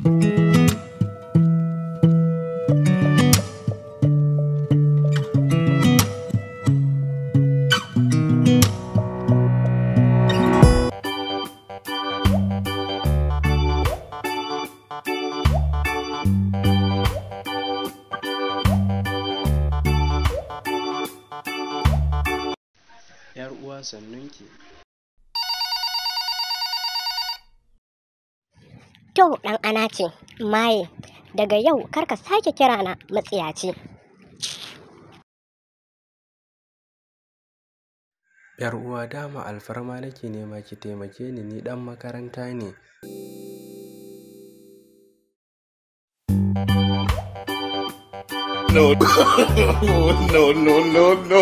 Yar uwa, sannunki. To, ɗan ana ce, maye, daga yau kar ka sake kira na matsiyaci. Yar uwa, dama alfarma nake nema, ki taimake ni, ni ɗan makaranta ne. No, no, no, no, no.